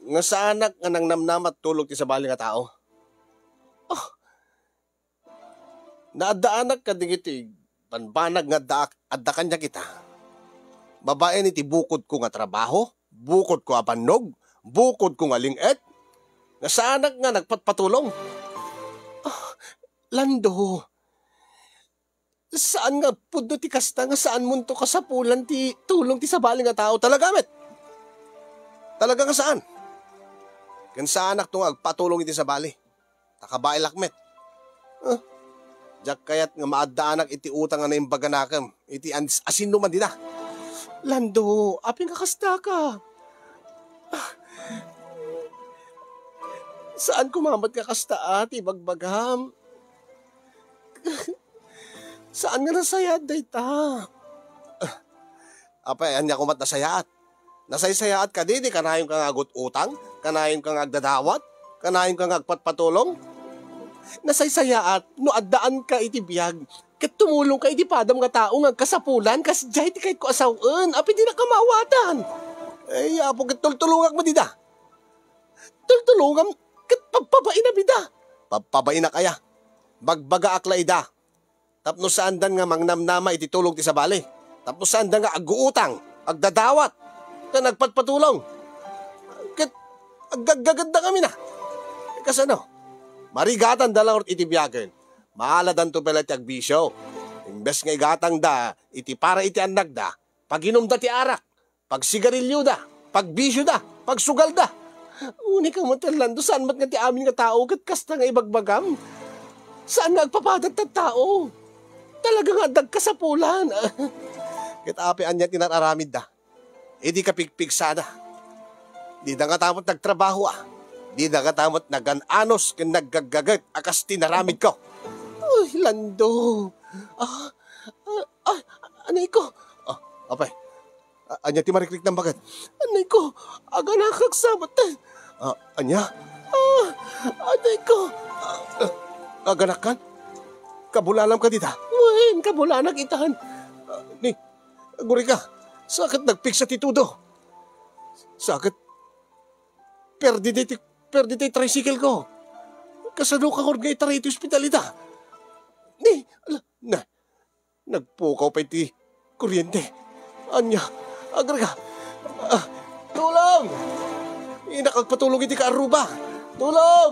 nga saanak nga nangnamnama ti tulong ti sabali nga tao. Oh, naaddaanak kadagiti banbanag nga adda, adda kaniak ita. Babaen iti bukodko nga trabaho, bukodko a bannog, bukodko nga ling-et, nga saanak nga nagpatpatulong. Ah, Lando, saan nga pudno ti kasta nga saanmonto kasapulan ti tulong ti sabali nga tao. Talaga met. Talaga nga saan. Ken saanakto nga agpatulong iti sabali. Ta kabaelak met. Ah, diak kayat nga maaddaanak iti utang a naimbaganakem iti ans-, asinno man dida. Lando, apay nga kastaka? Ah, saan koma met nga kasta ti ibagbagam? Saan nga nasayaat dayta? Ah, apay, ania koma ti nasayaat? Nasaysayaat kadi ti kanayonka nga agut-utang, kanayonka nga agdadawat, kanayonka nga agpatpatulong? Nasaysayaat no addaanka iti biag ket tumulongka iti padam nga tao nga agkasapulan, kasdiay ti kayatko a sawen. Apay dinaka maawatan? Ay, Apo, ket tultulongak met ida. Tultulongam ket pabpabainam ida. Pabpabainak aya? Bagbagaak la ida. Tapno saandan nga mangnamnama iti tulong ti sabali. Tapno saandan nga aguutang, agdadawat, ken agpatpatulong. Ket aggaggagadda ngamin a. Kasano? Marigatanda la ngarud iti biagen. Maaladanto pay la ti agbisio. Imbes nga igatangda iti para iti annakda, paginumda ti arak. Pagsigarilioda, pagbisioda, pagsugalda. Unika met, Lando, saan met nga ti amin nga tao ket kasta nga ibagbagam? Saan nga agpapadat ti tao? Talaga nga adda agkasapulan. Ket apay ania ti nar-aramidda? Idi kapigpigsada. Dida ngata met nagtrabaho a. Dida ngata met nagan-anos ken naggaggaget a kas ti naramidko. Uy, Lando. Ah, ah, ah, anay ko. Ah, apay, A-, ania ti marikriknam, baket? Anay ko, aganakak sa met. Ah, ania? Ah, anay ko. Ah, aganakkan? Kabulanam kadi ta? Wen, kabulanak itan. Ah, ni, agurayka. Sa ket nagpigsa ti tudo. Sa ket, perdi ti, perdi ti tricycle ko. Kasano ka ngarud nga itaray iti ospital ita? Ni, ala, na, Nagpukaw pay ti kuryente. Ania, agriga. Ah, tulong! Innak agpatulong iti kaarruba. Tulong!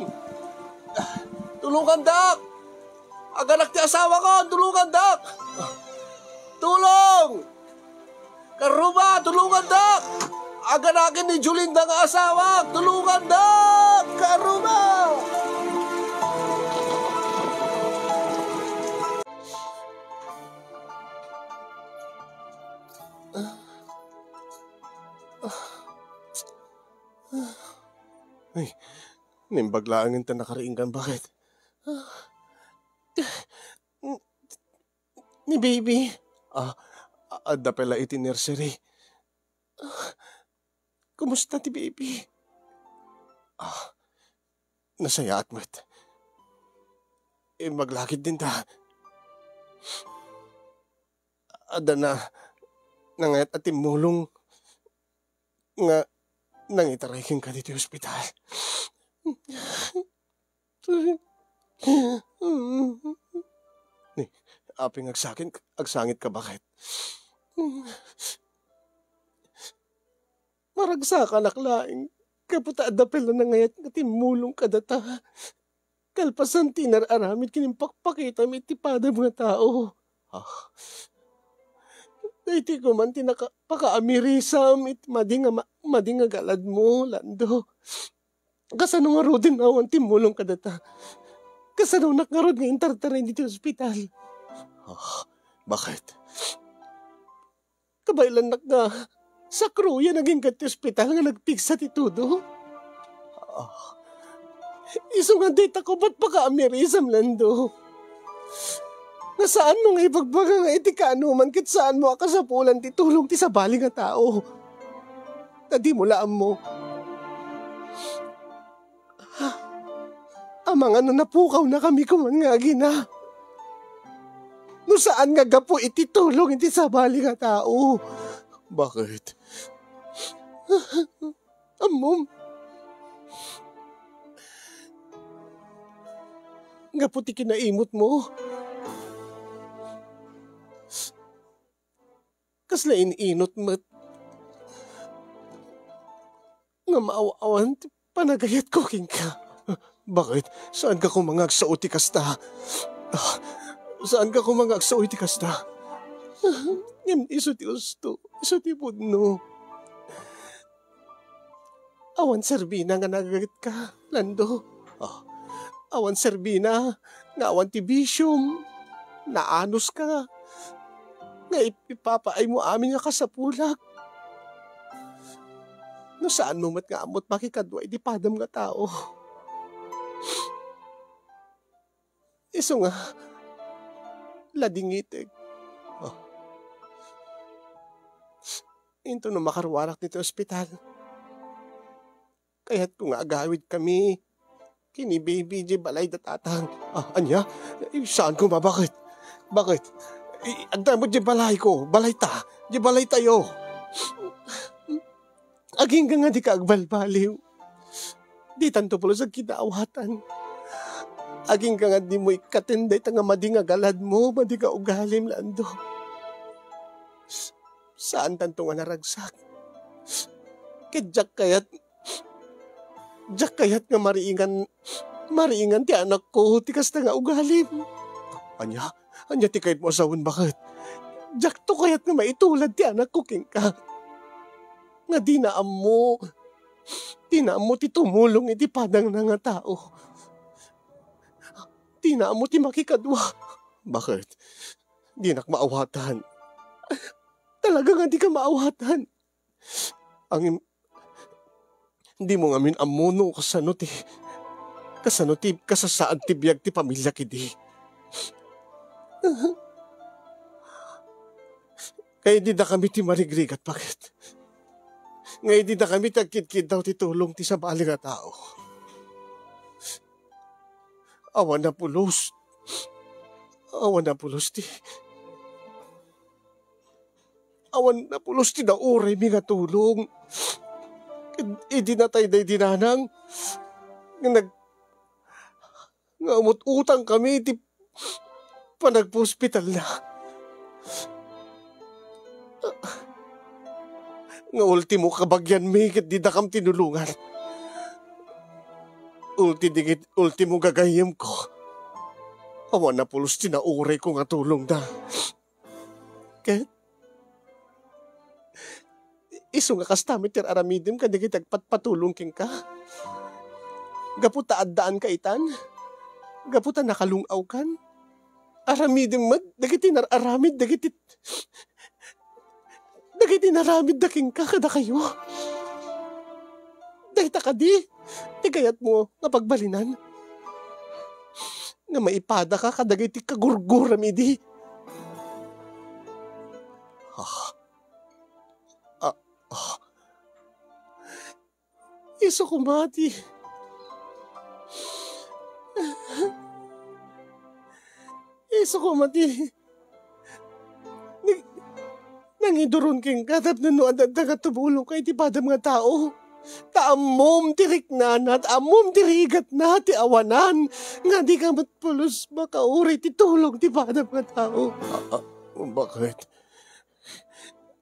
Ah, tulongandak! Aganak ti asawakon, tulongandak! Ah, tulong! Kaarruba, tulongandak! Aganaken ni Jolinda nga asawak, tulongandak! Kaarruba! Ay, naimbag laengen ta nakariingkan, baket? Ni baby? Ah, adda pay la iti nursery. Ah, kumusta ti baby? Ah, nasayaat met. Imbag la ketdin ta. Adda na, nangayat a timmulong nga nangitaray kenka ditoy ospital. Ni, apay nga agsakin-, agsangitka, baket? Maragsakanak laeng, gapu ta adda pay la nangayat nga timmulong kadata. Kalpasan ti inar-aramid ken impakpakitam iti padam nga tao. Ah. Daytoy koma ti naka-, pakaamirisam iti madi nga ma-, madi nga galadmo, Lando. Kasano ngaruden awan timmulong kadata? Kasanonak ngarud nga intartarin iti ospital? Ah, bakit? Kabaelannak nga sakruyan agingga ti ospital nga nagpigsa ti tudo. Ah, isu nga dayta koma ti pakaamirisam, Lando. Nga saanmo nga ibagbaga nga iti kaanoman ket saanmo a kasapulan ti tulong ti sabali nga tao. Ta dimo la ammo. Amangan no napukawnakami koman nga agina. No saan nga gapu iti tulong iti sabali nga tao. Bakit? Ammom, gapu ti kinaimutmo. Kasla in-inut met nga maaw-awan ti panagayatko kenka. Bakit? Saanka koma nga agsao ti kasta? Ah, saanka koma nga agsao ti kasta? Ngem isu ti usto, isu ti pudno. Awan serbina nga nagagetka, Lando. Ah, awan serbina nga awan ti bisiom, naanuska, nga ip-, ipapaaymo amin nga kasapulak. No saanmo met nga ammot makikadua iti padam nga tao. Isu nga, ladingitek. Oh. Intono makaruarak ditoy ospital, kayatko nga agawidkami ken ni Baby diay balay da Tatang. Ah, ania? Eh, saan koma? Bakit? Bakit? Eh, agtam met diay balayko, balayta, diay balaytayo. Agingga nga dika agbalbaliw. Ditanto pulos agkinaawatan. Agingga nga dimo ikkaten dayta nga madi nga galadmo, madi nga ugalim, Lando. Saantanto nga naragsak. Ket diak kayat, diak kayat nga mariingan, mariingan ti anakko ti kasta nga ugalim. Ania? Ania ti kayatmo a sawen? Bakit? Diakto kayat nga maitulad ti anakko kenka. Nga dina ammo, dina ammo ti tumulong iti padangna nga tao. Dina ammo ti makikadua. Bakit? Dinak maawatan. Talaga nga dika maawatan. Ngem, dimo ngamin ammo no kasano ti, kasano ti kasasaan ti biag ti pamiliak idi. Nga idi dakami ti marigrigat, bakit? Nga idi dakami ti agkitkiddaw ti tulong ti sabali nga tao. Awan a pulos. Awan a pulos ti, awan a pulos ti nauraymi nga tulong. Ket idi natay daydi nanang, nga nag-, nga umut-utangkami iti panagpaospitalna. Nga ultimo kabagianmi ket didakam tinulongan. Ulti-, dagit-, ultimo gagayyemko. Awan a pulos ti naurayko nga tulongda. Ket isu nga kasta met ti ar-aramidem kadagiti agpatpatulong kenka. Gapu ta addaanka itan, gapu ta nakalung-awkan, aramidem met dagiti nar-aramid dagiti, dagiti naramidda kenka kadakayo. Dayta kadi ti kayatmo nga pagbalinan? Nga maipadaka kadagiti kagurguram idi? Ah. Ah, ah. Isu koma ti, isu koma ti nag-, nangiduron kenka tapno no adda nga tumulongka iti padam nga tao. Ta ammom ti riknana, ta ammom ti rigatna, ti awanan, nga dika met pulos makauray ti tulong ti padam nga tao. Ah, ah, bakit?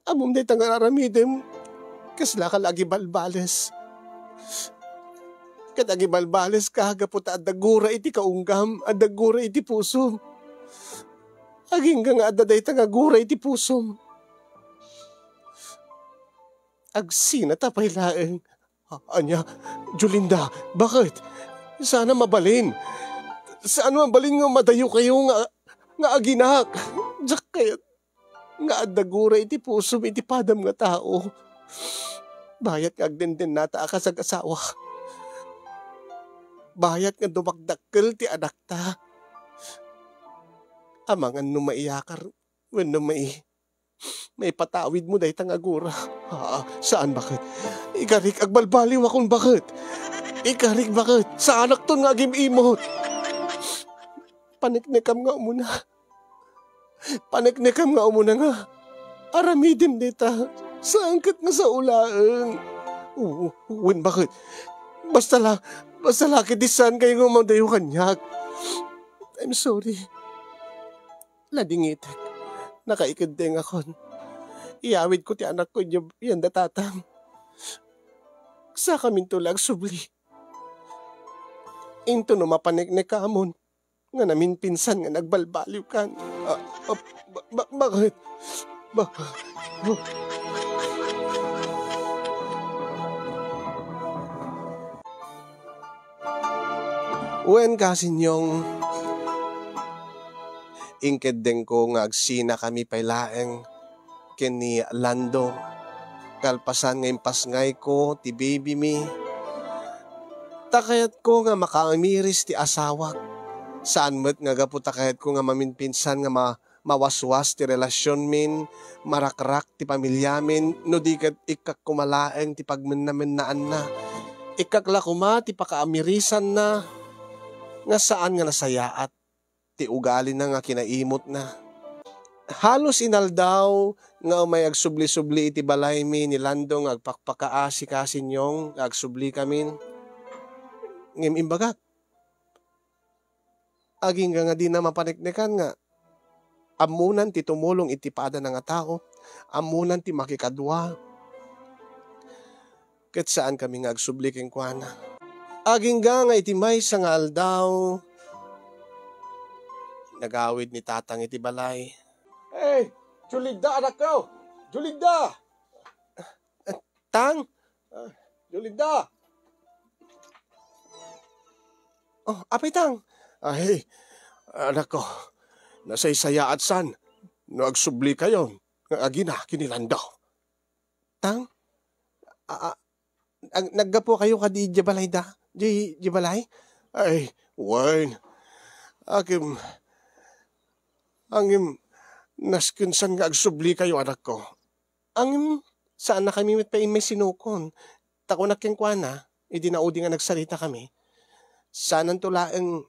Ammom dayta nga aramidem, kaslaka la agibalbales. Ket agibalbaleska gapu ta adda gura iti kaunggam, adda gura iti pusom. Agingga nga adda dayta nga gura iti pusom. Agsinata pay laeng. A-, ania, Jolinda, baket? Saan a mabalin? Saan a mabalin nga madayokayo nga, nga aginak? Diak kayat nga adda gura iti pusom iti padam nga tao. Bayat nga agdendennata a kasagasawa. Bayat nga dumakdakkel ti anakta. Amangan no maiyakar wenno mai-, maipatawidmo dayta nga gura. Aa, saan, baket? Ikarik, agbalbaliwakon, baket. Ikarik, baket. Saanakton nga agim-imot. Paneknekam nga umuna. Paneknekam nga umuna nga aramidem dayta. Saan ket nga sao laeng. Oo, wen, baket. Basta la, basta la ket saan kayo nga madayo kaniak. I'm sorry. Nadingitek. Nakaikeddengakon. Iyawidko ti anakko idiay bianda, Tatang. Sakaminto la agsubli. Into no mapaneknekamon nga naminpinsan nga nagbalbaliwkan. Ah, ah, ba-, ba-, bakit? Ba-, Wen, Kasinyong, inkeddengko nga agsinakami pay laeng ken ni Lando, kalpasan nga impasngayko ti baby mi. Ta kayatko nga makaamiris ti asawak. Saan met nga gapu ta kayatko nga maminpinsan nga ma-, mawaswas ti relasionmin, marakrak ti pamiliamin, no di ket ikkak koma laeng ti pagmenna-mennaanna. Ikkak la koma ti pakaamirisanna nga saan nga nasayaat ti ugalina nga kinaimutna. Halos inaldaw nga umay agsubli-subli iti balaymi ni Lando nga agpakpakaasi, Kasinyong, nga agsubli kamin. Ngem imbagak, agingga nga dina mapaneknekan nga ammonan ti tumulong iti padana nga tao, ammonan ti makikadua. Ket saan kami nga agsubli kenkuana. Agingga nga iti maysa nga aldaw, nagawid ni Tatang iti balay. Hey, Jolinda, anakko! Jolinda! Tang? Ah, Jolinda! Oh, apay, Tang? Ay, anakko, nasaysayaat san no agsubli kayo nga agina ken ni Lando. Tang? A-, a-, ag-, naggapu kayo kadi idiay balay da? Di, di balay? Ay, wen. Akim, angim, nasken san nga agsubli kayo, anakko. Angim, saan na kami met pay immay sinukon. Ta kunak kenkuana, idi naudi nga nagsarita kami, saananto laeng,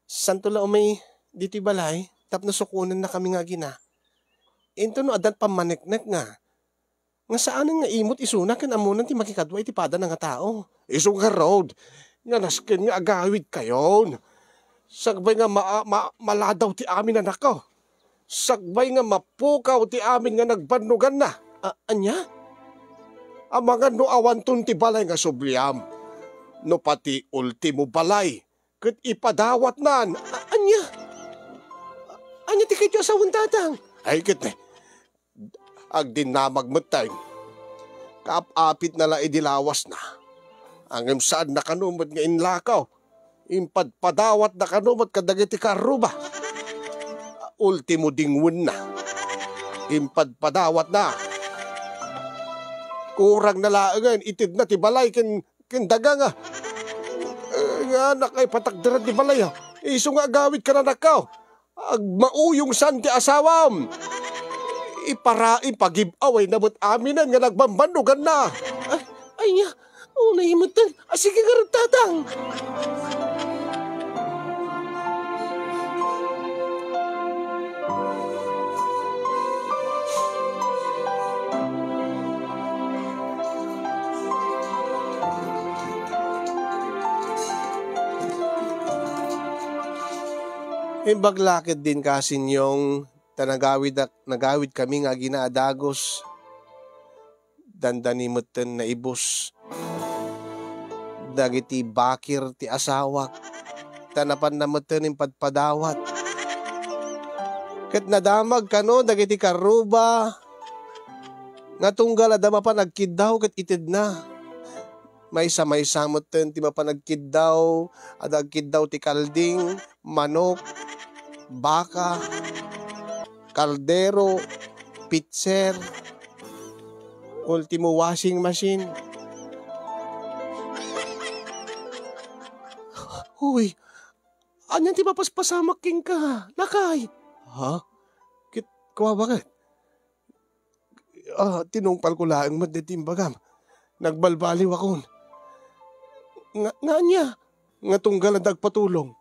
saanto la umay ditoy balay, tapno sukonen na kami nga agina. Into no addan pammaneknek nga, nga saanen nga imut isuna ken ammonan ti makikadua iti padana nga tao. Isu ngarud, nga nasken nga agawid kayon. Sakbay nga ma-, ma-, maladaw ti amin, anakko. Sakbay nga mapukaw ti amin nga nagbannoganna. A-, ania? Amangan no awanton ti balay nga subliam. No pati ultimo balay, ket ipadawatnan. A-, ania? Ania ti kayatyo a sawen, Tatang? Ay, ket ne, agdinnamag met tayo. Kaap-apit na la idi lawasna. Ngem saan na kano met nga inlakaw. Impadpadawatna kano met kadagiti karruba. Ultimo dingwenna. Impadpadawatna. Kurang na laengen, itedna ti balay ken, ken daga nga, eh, nga anak ay patakderan ti balay, ah. Isu nga agawid kananakkaw. Agmauyong san ti asawam. Ipara-, ipagib-away na met aminen nga nagbambannoganna. Ay, ay niya. Unay metten. Ah, sige ngarud, Tatang. Imbag la ketdin, Kasinyong, ta nagawid ak-, nagawid kami nga agina a dagus. Dandani metten naibus dagiti bakir ti asawak, ta napanna metten impadpadawat. Ket nadamag kano dagiti karruba, nga tunggal adda mapan agkiddaw ket itedna. Maysa-maysa metten ti mapan agkiddaw, adda agkiddaw ti kalding, manok, baka, kaldero, pitser, ultimo washing machine. Uy, ania ti mapaspasamak kenka, lakay? Ha? Kit-, kua, baket? Ah, tinungpalko laeng met daytoy imbagam. Nagbalbaliwakon. Nga, nga ania? Nga tunggal adda agpatulong.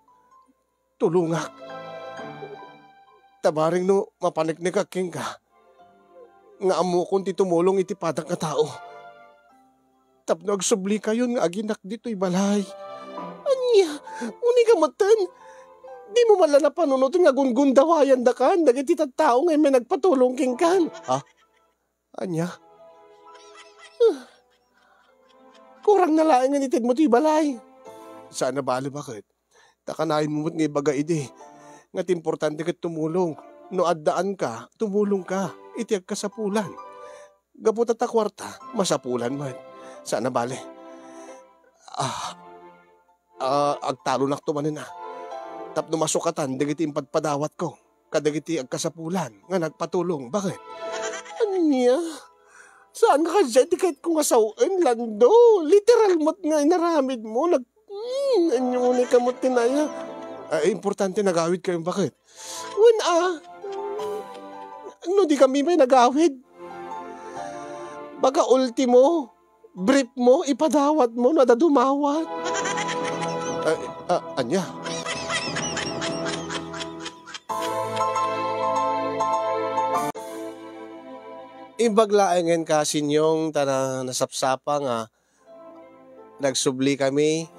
Tulongak. Ta bareng no mapaneknekak kenka, nga ammokon ti tumulong iti padak nga tao. Tapno agsublikayon nga aginak ditoy balay. Ania? Unika metten? Dimo man la napanunoten nga gungundawayandakan dagiti tattao nga immay nagpatulong kenkan? Ha? Ania? Ah. Kurang na laeng nga itedmo ti balay. Saan a bale, baket? Ta kanayon mo met nga ibaga idi nga ti importante ket tumulong. No addaanka, tumulongka iti agkasapulan. Gapu ta ta kuarta, masapulan met. Saan a bale. Ah, ah, agtalonakto manen a. Tapno masukatan dagiti impadpadawatko kadagiti agkasapulan nga nagpatulong. Baket? Ania? Saan nga kadiay ti kayatko nga sawen, Lando? Literal met nga inaramidmo. Nag-, hmm, ania unika met ti naya? Ay, importante nagawidkayon, baket? Wen a. No di kami met nagawid, baka ultimo, brief mo, ipadawat mo no adda dumawat. Ah, ah, ania? Imbag laengen ka, Sinyong, ta na-, nasapsapa nga nagsubli kami.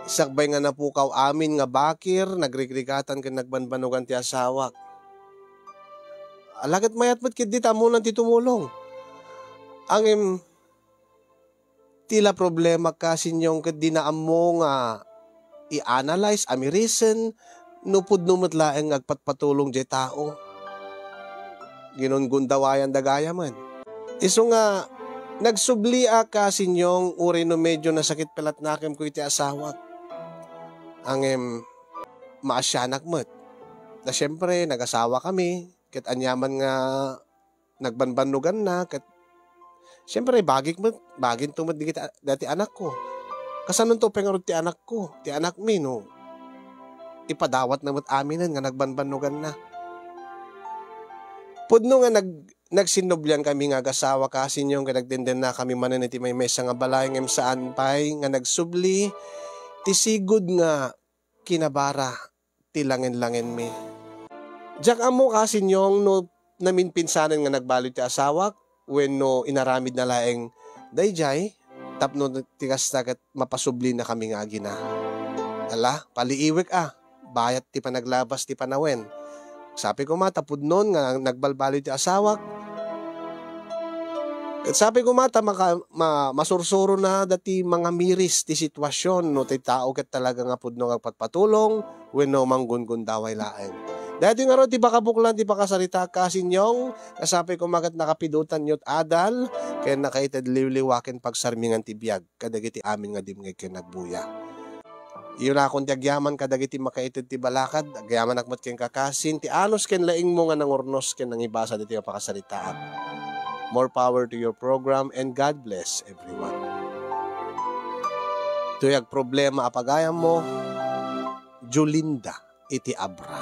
Sakbay nga napukaw amin nga bakir, nagrigrigatan ken nagbanbanogan ti asawak. Ala ket mayat met ketdi ta ammonan ti tumulong. Ngem, ti la problemak ka, Sinyong, ket dina ammo nga i-analyze, amirisen, no pudno met laeng nga agpatpatulong diay tao. Ginunggundawayan da gayamen. Isu nga, nagsubliak ka, Sinyong, uray no medyo nasakit palatnakemko iti asawak. Ngem, maasianak met. Ta siempre, nagasawa kami, ket aniaman nga nagbanbannoganna, ket siempre, bagik met, baginto met dagiti a-, dati anakko. Kasanonto pay ngarud ti anakko, ti anakmi, no ipadawatna met aminen nga nagbanbannoganna. Pudno nga nag-, nagsinnublian kami nga agasawa ka, Sinyong, ket nagdendennakami manen iti maymaysa nga balay, ngem saan pay nga nagsubli ti sigud nga kinabara ti langen-langenmi. Diak ammo ka, Sinyong, no naminpinsanen nga nagbaliw ti asawak wenno inaramidna laeng daydiay tapno ti kasta ket mapasublinakami nga agina. Ala, paliiwek a, bayat ti panaglabas ti panawen. Sapay koma ta pudnon nga nagbalbaliw ti asawak. Ket sapay koma ta maka-, ma-, masursurona dati mangamiris ti situasion no ti tao ket talaga nga pudno nga agpatpatulong wenno manggunggundawa laeng. Daytoy ngarud ti pakabuklan ti pakasaritaak ka, Sinyong, nga sapay koma ket nakapidotanyo ti adal ken nakaited liwliwa ken pagsarmingan ti biag kadagiti amin nga dimngeg ken nagbuya. Iyunakon ti agyaman kadagiti makaited ti balakad, agyamanak met kenka, Kasin, ti anus ken laingmo nga nangurnos ken nangibasa ditoy a pakasaritaak. More power to your program and God bless everyone. Toy agproblema a pagayammo, Jolinda iti Abra.